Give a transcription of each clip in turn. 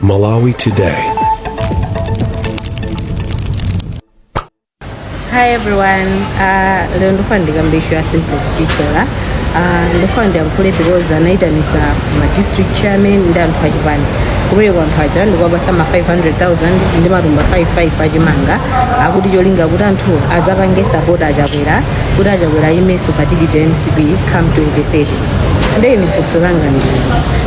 Malawi Today. Hi everyone. Lero ndikufuna ndikambe issue ya Simplex Chithyola. Ndikufuna ndiyankhule because anaitanisa ma district chairman ndi anthu achipani kumeneko. Anthu aja ndikuwapasa ma 500,000 ndi matumba 55 achimanga, akuti cholinga kuti anthu azapange support aChakwera, kuti aChakwera ayimenso pa tikiti ya MCP come 2030. Ndiye ine funso langa ndi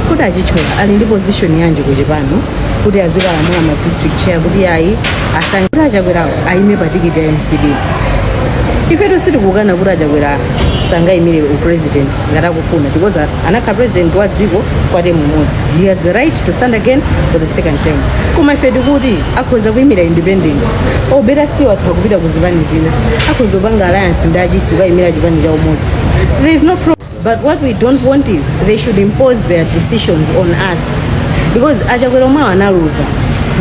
kuti aChithyola ali ndi position yanji kuchipani kuti azikalamula ma district chair kuti ayi asankhe kuti aChakwerawo ayime pa tikiti ya MCP? Ifetu sitikukana kuti aChakwera sangayimire upresident ngati akufuna, because anakhala president wa dziko kwa term imodzi. He has the right to stand again for the second term. Koma ife tikuti akhoza kuyimira independent, or better still, atha kupita ku zipani zina, akhoza kupanga alliance ndi aChisi kukayimira chipani cha Umodzi. There is no problem. But what we don't want is they should impose their decisions on us, because aChakwera omwewo analuza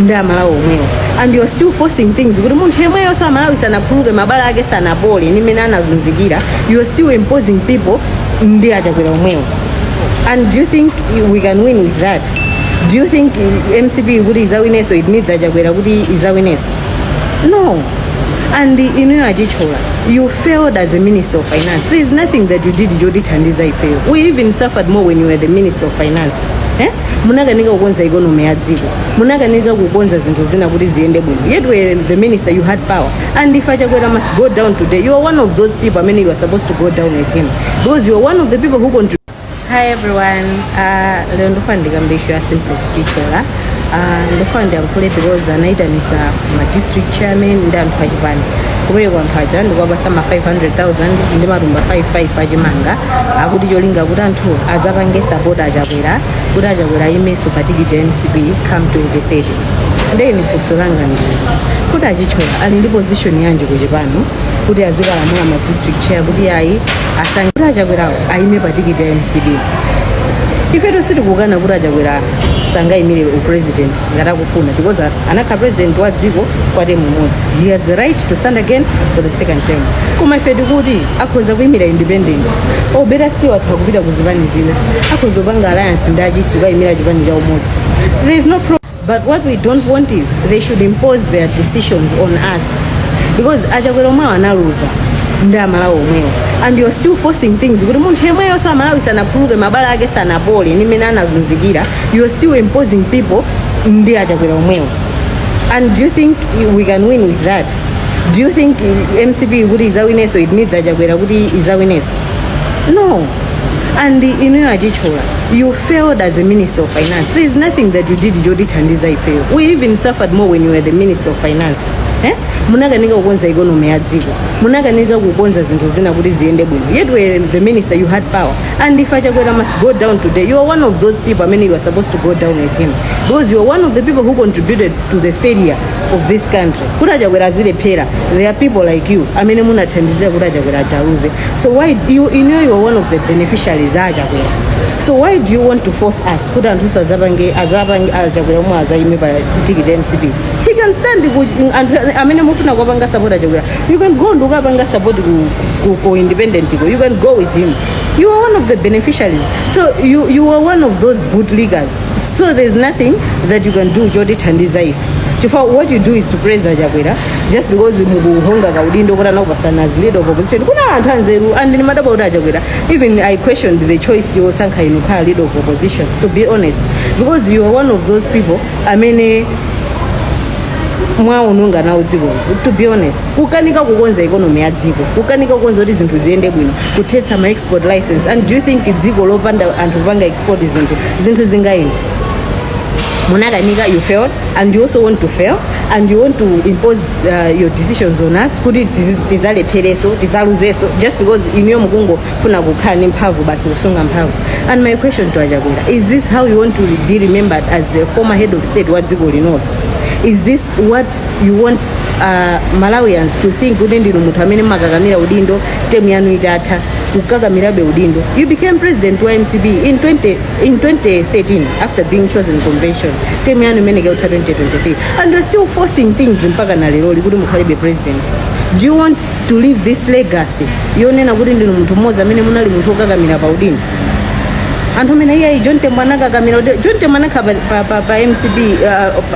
ndi aMalawi omwewo, and you are still forcing things kuti munthu yemweyo aMalawi sanakhululuke, mabala ake sanapole ni mmene anazunzikira. You are still imposing people ndi aChakwera omwewo. And do you think we can win with that? Do you think MCP kuti izawinenso it needs aChakwera kuti izawinenso? No. And inuyo aChithyola, you failed as a minister of finance. There is nothing that you did chotithandiza ifeyo. We even suffered more when you were the minister of finance, eh? Munakanika kukonza economy ya dziko, munakanika kukonza zinthu zina kuti ziyende bwino, yet were the minister, you had power. And if aChakwera must go down today, you are one of those people amene you are supposed to go down with him, because you are one of the people who contribute. Hi everyone. Lero ndikufuna ndikambe issue ya Simplex Chithyola. Ndikufuna ndiyankhule because anaitanisa ma district chairman ndi anthu achipani kumeneko. Anthu aja ndikuwapasa ma 500,000 ndi matumba 55 achimanga, akuti cholinga kuti anthu azapange support aChakwera, kuti aChakwera ayimenso pa tikiti ya MCP come 2030. Ndiye ine funso langa ndi kuti aChithyola ali ndi position yanji kuchipani kuti azikalamula ma district chair kuti ayi asankhe kuti aChakwerawo ayime pa tikiti ya MCP? Ifetu sitikukana kuti aChakwera sangayimire upresident ngati akufuna, because anakhala president wa dziko kwa term imodzi. He has the right to stand again for the second term. Koma ife tikuti akhoza kuyimira independent, or better still, atha kupita ku zipani zina, akhoza kupanga alliance ndi aChisi kukayimira chipani cha Umodzi. There is no problem. But what we don't want is they should impose their decisions on us, because aChakwera omwewo analuza ndi aMalawi omwewo, and you are still forcing things kuti munthu yemweyo aMalawi sanakhululuke, mabala ake sanapole ni mmene anazunzikira. You are still imposing people ndi aChakwera omwewo. And do you think we can win with that? Do you think MCP kuti izawinenso it needs aChakwera kuti izawinenso? No. And inuyo aChithyola, you failed as a minister of finance. There is nothing that you did chotithandiza ifeyo. We even suffered more when you were the minister of finance, eh? Munakanika kukonza economy ya dziko, munakanika kukonza zinthu zina kuti ziyende bwino, yet were the minister, you had power. And if aChakwera must go down today, you are one of those people amene you are supposed to go down with him, because you are one of the people who contributed to the failure of this country. Kuti aChakwera azilephera, there are people like you amene munathandizira kuti aChakwera achaluze. So why you, you are one of the beneficiaries a aChakwera, so why do you want to force us kuti anthu azapange aChakwera omwe azayime pa tikiti ya MCP? He can stand ku anthu amene mufuna kuwapanga support aChakwera, you can go ndi ukapanga support ku independent ko. You can go with him. You are one of the beneficiaries, so you are one of those bootleggers. So there's nothing that you can do chotithandiza ife, chifukwa what you do is to praise aChakwera just because mukuhonga kaudindo kuti anakupasana as leader of opposition. Kuna anthu anzeru, and ndimadabwa kuti aChakwera, even I questioned the choice yosankha inu kukhala leader of opposition, to be honest, because you are one of those people amene mwaononga nawo dziko, to be honest. Kukanika kukonza economy ya dziko, kukanika kukonza kuti zinthu ziyende bwino, kuthetsa ma export license. And do you think dziko lopanda anthu kupanga export zinthu, zinthu zingayende? Munakanika. You failed, and you also want to fail, and you want to impose your decisions on us kuti tizalephereso, tizaluzeso, just because inuyo mukungofuna kukhala ndi mphamvu basi, kusunga mphamvu. And my question to aChakwera: is this how you want to be remembered as the former head of state wa dziko linolo? Is this what you want Malawians to think, kuti ndinu munthu amene makakamira udindo term yanu itatha, kukakamirabe udindo? You became president wa MCP in 2013 after being chosen convention. Term yanu imene ikutha 2023, and you're still forcing things mpaka na leroli kuti mukhalebe president. Do you want to leave this legacy yonena kuti ndinu munthu mmodzi amene munali munthu wokakamira pa udindo? Anthu amene iyayi, John Tembo anakakamira kuti John Tembo anakhala pa MCP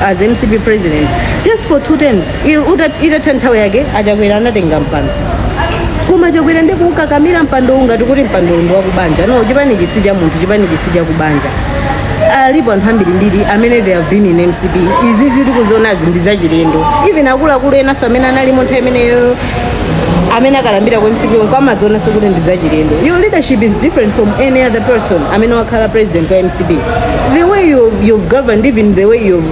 as MCP president just for two terms. Itatha nthawi yake, Achakwera anatenga mpando, koma Chakwera ndi kukakamira mpando ngati kuti mpando ndi wakubanja. No, chipanichi si cha munthu, chipanichi si chakubanja. Alipo anthu ambirimbiri amene they have been in MCP. Izizi tikuzionazi ndi zachilendo. Even akuluakulu enanso amene analimo nthawi imeneyo, amene akalambira ku MCP, amazionanso kuti ndi zachilendo. Your leadership is different from any other person amene wakhala president wa MCP. The way you've governed, even the way you've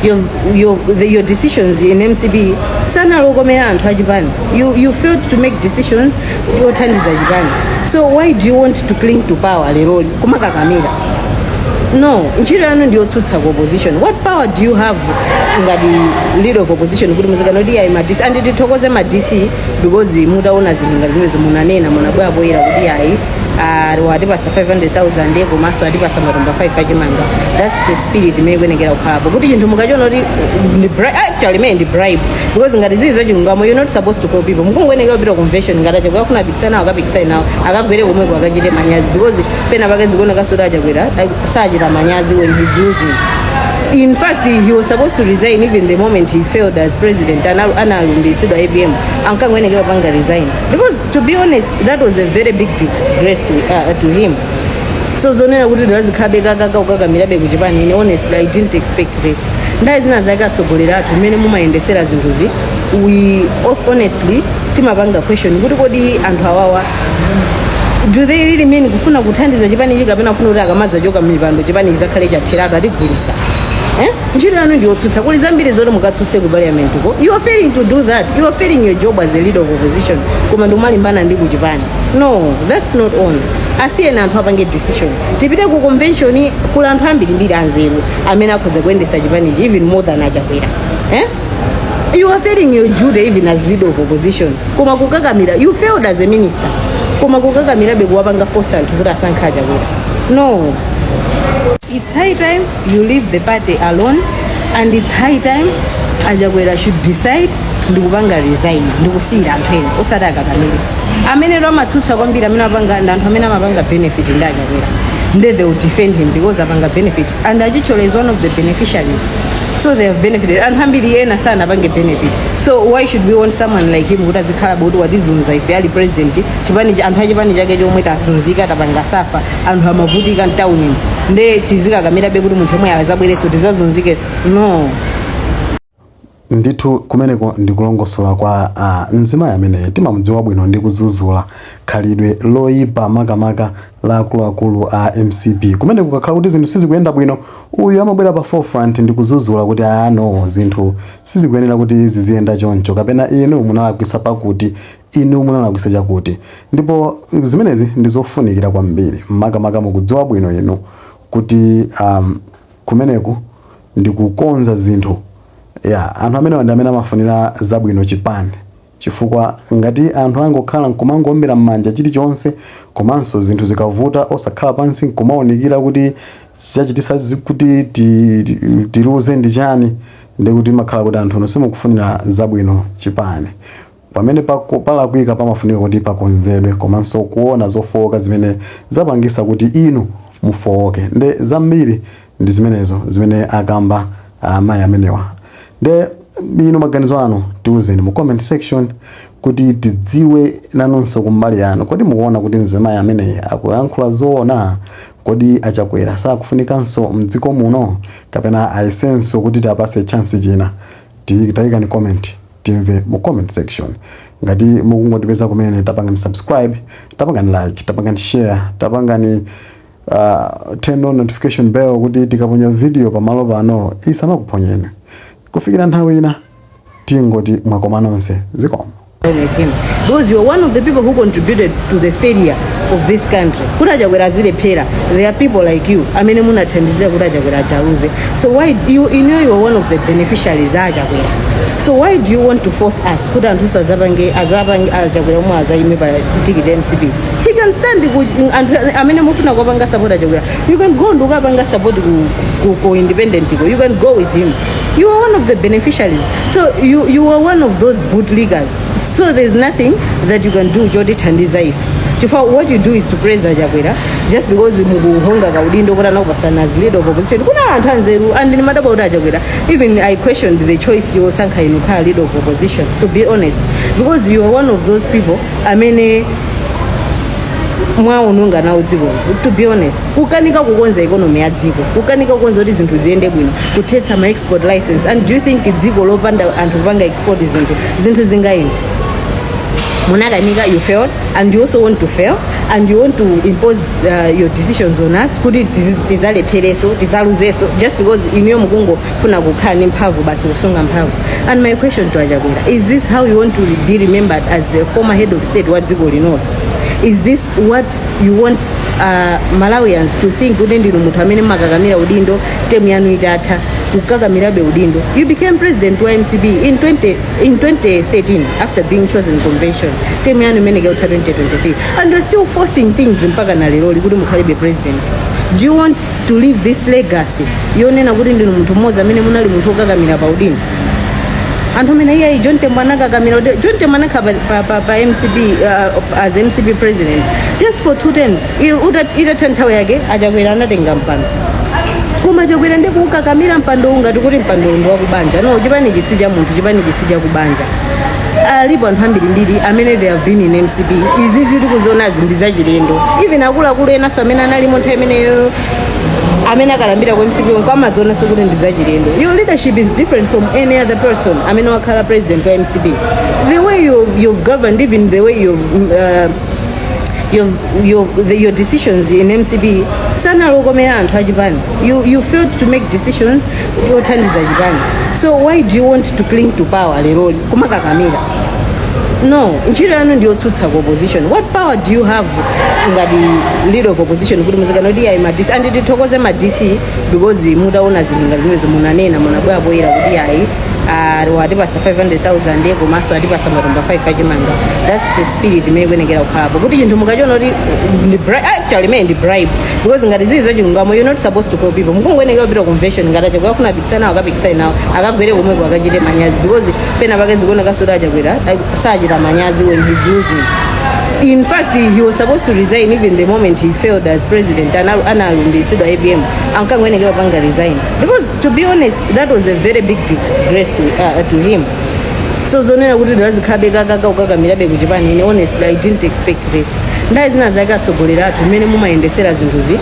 your decisions in MCP sanalokomera anthu achipani. You failed to make decisions yothandiza chipani. So why do you want to cling to power leroli kumakakamira? No, ntchito yanu ndiyotsutsa ku opposition. What power do you have ngati leader of opposition kuti muzikanoti ayi, ma DC? And tithokoze ma DC because mutaona zinthu ngati zimene munanena, munabwera poyera kuti ayi, watipasa 500,000 komanso atipasa matumba 5 achimanga. That's the spirit imene ikuyenekera kukhalapo, kuti chinthu mukachiona kuti ndi actually imene ndi bribe, because ngati zili zachilungamo, you're not supposed to call people. Mukungoyenekera kupita convention. Ngati Achakwera afuna apikisane nawo, akapikisane nawo, akagwere komweko, akachite manyazi, because pena pake zikuoneka kuti Achakwera sachita manyazi when he's losing. In fact, he was supposed to resign even the moment he failed as president. Analumbiritsidwa APM, ankangoyenekera panga resign, because to be honest, that was a very big disgrace to him. So zonena kuti ndazikhabe kakaka kukakamirabe kuchipani, ine honestly I didn't expect this. Ndayi zina zake atsogoleri athu, mmene mumayendesera zinthuzi, we honestly timapanga question kuti kodi anthu awawa, do they really mean kufuna kuthandiza chipanichi, kapena kufuna kuti akamazachoka mipando chipani chizakhale chatheratu, atigulisa, eh? Ntchito yanu ndiyotsutsa. Kuli zambiri zoti mukatsutse ku parliament ko. You are failing to do that. You are failing your job as a leader of opposition, koma ndikumalimbana ndi kuchipani. No, that's not on. Asiyeni anthu apange decision. Tipite ku convention. Kuli anthu ambirimbiri anzeru amene akhoza kuyendesa chipanichi even more than Achakwera, eh? You are failing your duty even as leader of opposition, koma kukakamira. You failed as a minister, koma kukakamirabe kuwapanga force anthu kuti asankhe Achakwera. No, it's high time you leave the party alone, and it's high time Achakwera should decide ndikupanga resign, ndikusiyira anthu ena, osati akakamire. Amene amatsutsa kwambiri, amene amapanga ndi anthu amene amapanga benefit ndi Achakwera, nde they will defend him because apanga benefit, and Achicholo is one of the beneficiaries, so they have benefited. Anthu ambiri ena sanapange benefit, so why should we want someone like him kuti azikhala kuti watizunza ife ali president? Chipani, anthu achipani chake chomwe tazunzika, tapanga suffer, anthu amavutika mtaunimo, nde tizikakamirabe kuti munthu yemwe azabwereso tizazunzikeso? No. Ndithu kumeneko ndikulongosola kwa mzimayi amene timamudziwa bwino ndi kudzudzula khalidwe loyipa, makamaka la akuluakulu a MCP. Kumene kukakhala kuti zinthu sizikuyenda bwino, uyu amabwera pa forefront ndi kudzudzula kuti ah no, zinthu sizikuyenera kuti ziziyenda choncho, kapena inu munalakwisa pakuti, inu munalakwisa chakuti. Ndipo zimenezi ndi zofunikira kwambiri, makamaka mukudziwa bwino inu kuti kumeneku ndi kukonza zinthu ya anthu amene ndi amene amafunira zabwino chipani, chifukwa ngati anthu angokhala nkumangowombera m'manja chilichonse, komanso zinthu zikavuta osakhala pansi nkumawunikira kuti chachitisa kuti tiluze ndi chani, ndikuti makhala kuti anthu simukufunira zabwino chipani. Pamene palakwika pamafunika kuti pakonzedwe, komanso kuona zofowoka zimene zapangisa kuti inu mufowoke. Nde zambiri ndi zimenezo zimene akamba amayi amenewa. Nde inu maganizo anu tiuzeni mu comment section kuti tidziwe nanunso kumbali yanu. Kodi mukuona kuti mzimayi ameneyi akuyankhula zoona? Kodi Achakwera sakufunikanso mdziko muno, kapena ayesenso kuti tiapase chance china? Tayikani comment timve mu comment section. Ngati mukungotipeza kumene, tapangani subscribe, tapangani like, tapangani share, tapangani turn on notification bell kuti tikaponya video pamalo pano isamakuphonyeni. Kufikira nthawi ina, tingoti mwakoma nonse, zikomo. With him, because you're one of the people who contributed to the failure of this country. Kuti Achakwera azilephera, there are people like you amene munathandizira kuti Achakwera achaluze. So why you know you are one of the beneficiaries a Achakwera, so why do you want to force us kuti anthu azapange azapange Achakwera omwe azayime pa ticket ya MCP? He can stand ku anthu amene mufuna kupanga support Achakwera, you can go ndikukapanga support ku independent ko. You can go with him. You are one of the beneficiaries, so you are one of those bootleggers, so there's nothing that you can do chotithandiza ife. Chifukwa what you do is to praise Achakwera just because mukuhonga kaudindo kuti anakupasana as leader of opposition. Kuna anthu anzeru, and ndimadabwa kuti Achakwera, even I questioned the choice yosankha inu kukhala leader of opposition, to be honest, because you are one of those people amene mwaononga nawo dziko, to be honest. Kukanika kukonza economy ya dziko, kukanika kukonza kuti zinthu ziyende bwino, kuthetsa ma export license. And do you think dziko lopanda anthu kupanga export zinthu, zinthu zingayende? Munakanika, you failed, and you also want to fail, and you want to impose your decisions on us kuti tizalephereso, tizaluzeso, just because inuyo mukungofuna kukhala ndi mphamvu basi, kusunga mphamvu. And my question to Achakwera: is this how you want to be remembered as the former head of state wa dziko linolo? Is this what you want Malawians to think, kuti ndinu munthu amene makakamira udindo term yanu itatha, kukakamirabe udindo? You became president wa MCP in 2013 after being chosen convention. Term yanu imene ikutha 2023, and you're still forcing things mpaka na leroli kuti mukhalibe president. Do you want to leave this legacy yonena kuti ndinu munthu mmodzi amene munali munthu wokakamira pa udindo? Anthu amene iyayi, John Tembo anakakamira. John Tembo anakhala pa MCP as MCP president just for two terms. Itatha nthawi yake, Achakwera anatenga mpando. Koma Achakwera ndi kukakamira mpando ngati kuti mpando ndi wakubanja. No, chipanichi si cha munthu, chipanichi si chakubanja. Alipo anthu ambirimbiri amene they have been in MCP. Izizi tikuzionazi ndi zachilendo. Even akuluakulu enanso amene analimo nthawi imeneyo, amene akalambira ku MCP, amazionanso kuti ndi zachilendo. Your leadership is different from any other person amene wakhala president wa MCP. The way you've governed, even the way you've your decisions in MCP sanalokomera anthu achipani. You failed to make decisions othandiza chipani. So why do you want to cling to power leroli, kumakakamira? No, ntchito yanu ndiyotsutsa ku opposition. What power do you have ngati leader of opposition kuti muzikana kuti ayi, ma DC? And tithokoze ma DC because mutaona zinthu ngati zimene munanena, munabwera poyera kuti ayi, watipasa 500,000 komanso atipasa matumba 5 achimanga. That's the spirit imene ikuyenekera kukhalapo, kuti chinthu mukachiona kuti ndi actually imene ndi bribe, because ngati zili zachilungamo, you're not supposed to call people. Mukungoyenekera kupita convention. Ngati Achakwera afuna apikisane nawo, akapikisane nawo, akagwere komweko, akachite manyazi, because pena pake zikuoneka kuti Achakwera sachita manyazi when he's losing. In fact, he was supposed to resign even the moment he failed as president. Analumbiritsidwa APM, ankangoyenekera kupanga resign, because to be honest, that was a very big disgrace to him. So zonena kuti ndazikhabe kakaka kukakamirabe kuchipani, ine honestly I didn't expect this. Ndayi zina zake atsogoleri athu, mmene mumayendesera zinthuzi,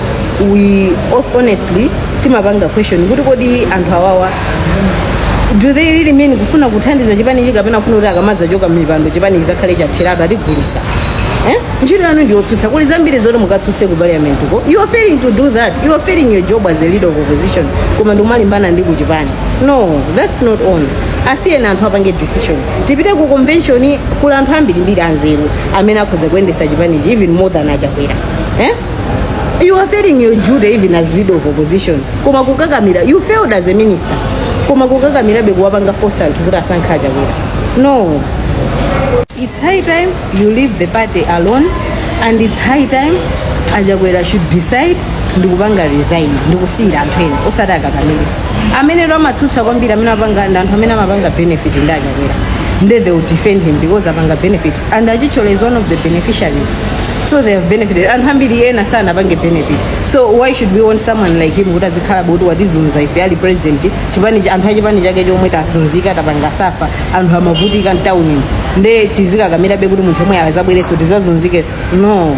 we honestly timapanga question kuti kodi anthu awawa, do they really mean kufuna kuthandiza chipanichi, kapena kufuna kuti akamazachoka mipando chipani chizakhale chatheratu, atigulisa, eh? Ntchito yanu ndiyotsutsa. Kuli zambiri zoti mukatsutse ku parliament ko. You are failing to do that. You are failing your job as a leader of opposition, koma ndikumalimbana ndi kuchipani. No, that's not on. Asiyeni anthu apange decision, tipite ku convention. Kuli anthu ambirimbiri anzeru amene akhoza kuyendesa chipanichi even more than Achakwera, eh? You are failing your duty even as leader of opposition, koma kukakamira. You failed as a minister, koma kukakamirabe kuwapanga force anthu kuti asankhe Achakwera. No, it's high time you leave the party alone, and it's high time Achakwera should decide ndikupanga resign, ndikusiyira anthu ena, osati akakamire. Amene amatsutsa kwambiri, amene amapanga ndi anthu amene amapanga benefit ndi Achakwera, nde they will defend him because apanga benefit, and Achichola is one of the beneficiaries, so they have benefited. Anthu ambiri ena sanapange benefit, so why should we want someone like him kuti azikhala kuti watizunza ife ali president? Chipani, anthu achipani chake chomwe tazunzika, tapanga suffer, anthu amavutika mtaunini, nde tizikakamirabe kuti munthu yemwe azabwereso tizazunzikeso? No.